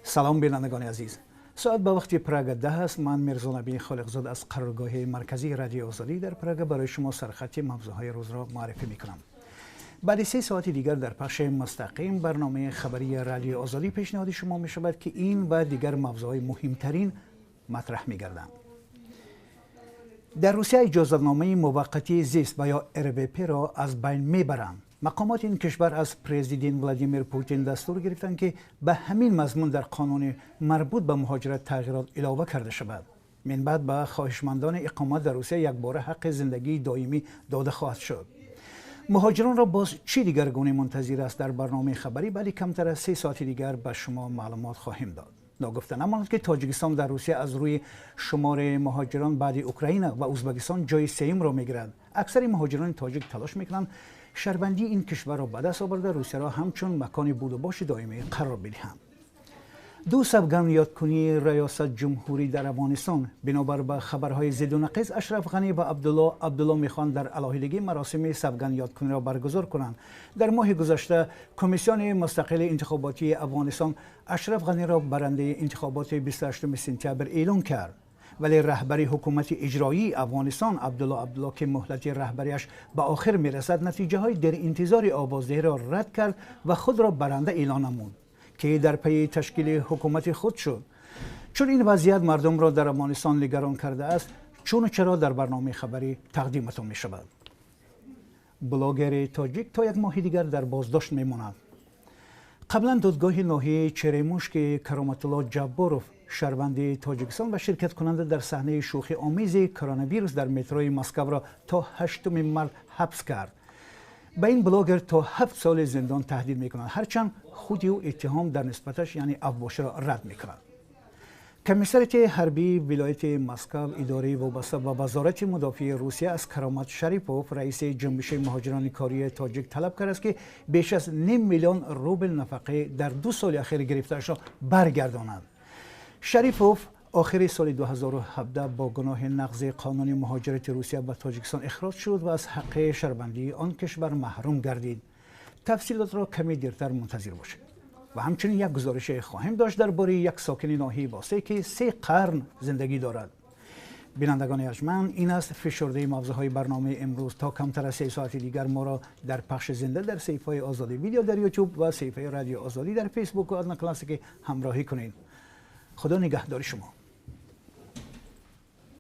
Салом, бинандагони азиз. Соат ба вақти Прага 10 аст. Ман Мирзонаби Холиқзод аз қароргоҳи марказии Радиои Озодӣ дар Прага барои шумо сархати мавзӯъҳои рӯзро муаррифӣ мекунам. Баъди 3 соати дигар дар пахши мустақим барномаи хабарии Радиои Озодӣ пешниҳоди шумо мешавад, ки ин ва дигар мавзӯъҳои муҳимтарин матраҳ мегарданд. Дар Русия иҷозатномаи муваққатии зист ва ё РВП-ро аз байн мебаранд. Мақомоти ин кишвар аз президент Владимир Путин дастур гирифтанд, ки ба ҳамин мазмун дар қонуни марбут ба муҳоҷират тағйирот илова карда шавад. Минбаъд ба хоҳишмандони иқомат дар Русия якбора ҳаққи зиндагии доимӣ дода хоҳад шуд. Муҳоҷиронро боз чӣ дигаргунӣ мунтазир аст? Дар барномаи хабарӣ баъди камтар аз 3 соати дигар ба шумо маълумот хоҳем дод. Ногуфта намонад, ки Тоҷикистон дар Русия аз рӯи шумори муҳоҷирон баъди Украина ва Узбекистон ҷои сеюмро мегирад. Аксари муҳоҷирони тоҷик талош мекунанд шаҳрвандии ин кишварро ба даст оварда, Русияро ҳамчун макони будубоши доимӣ қарор бидиҳанд. Ду савганд ёдкунии раёсат ҷумҳурӣ дар Афғонистон. Бинобар ба хабарҳои зидду нақиз, Ашраф Ғанӣ ва Абдулло Абдулло мехоҳанд дар алоҳидагӣ маросими савганд ёдкуниро баргузор кунанд. Дар моҳи гузашта комиссиони мустақили интихоботии Афғонистон Ашраф Ғаниро барандаи интихоботи 28 сентябр эълон кард. Вале раҳбари ҳукумати иҷроии Афғонистон Абдулло Абдулло, ки муҳлати раҳбарияш ба охир мерасад, натиҷаҳои деринтизори овоздиҳиро рад кард ва худро баранда эълон намуд, ки дар пайи ташкили ҳукумати худ шуд. Чун ин вазъият мардумро дар Афғонистон нигарон кардааст, чуну чаро дар барномаи хабарӣ тақдиматон мешавад. Блогери тоҷик то як моҳи дигар дар боздошт мемонад. Қаблан додгоҳи ноҳияи Черемуш, ки Кароматулло Ҷабборов, шаҳрванди Тоҷикистон ва ширкаткунанда дар саҳнаи шӯхиомези коронавирус дар метрои Москваро то 8 март ҳабс кард, ба ин блогер то 7 соли зиндон таҳдид мекунад, ҳарчанд худи ӯ иттиҳом дар нисбаташ, яъне авбоширо, рад мекунад. Комиссариати ҳарбии вилояти Москав, идораи вобаста ба Вазорати мудофиаи Русия, аз Каромат Шарипов, раиси ҷунбиши муҳоҷирони кории тоҷик, талаб кардааст, ки беш аз 500 000 рубл нафақаи дар 2 соли ахир гирифтаашро баргардонад. Шарипов охири соли 2017 бо гуноҳи нақзи қонуни муҳоҷирати Русия ба Тоҷикистон ихроҷ шуд ва аз ҳаққи шаҳрвандии он кишвар маҳрум гардид. Тафсилотро каме дертар мунтазир бошед. Ва ҳамчунин як гузорише хоҳем дошт дар бораи як сокини ноҳияи Восеъ, ки 3 қарн зиндагӣ дорад. Бинандагони арҷманд, ин аст фишурдаи мавзӯъҳои барномаи имрӯз. То камтар аз 3 соати дигар моро дар пахши зинда дар саҳифаи Озодӣ Видео дар Ютуб ва саҳифаи Радио Озодӣ дар Фейсбук ва Одноклассники ҳамроҳӣ кунед. Худо нигаҳдори шумо.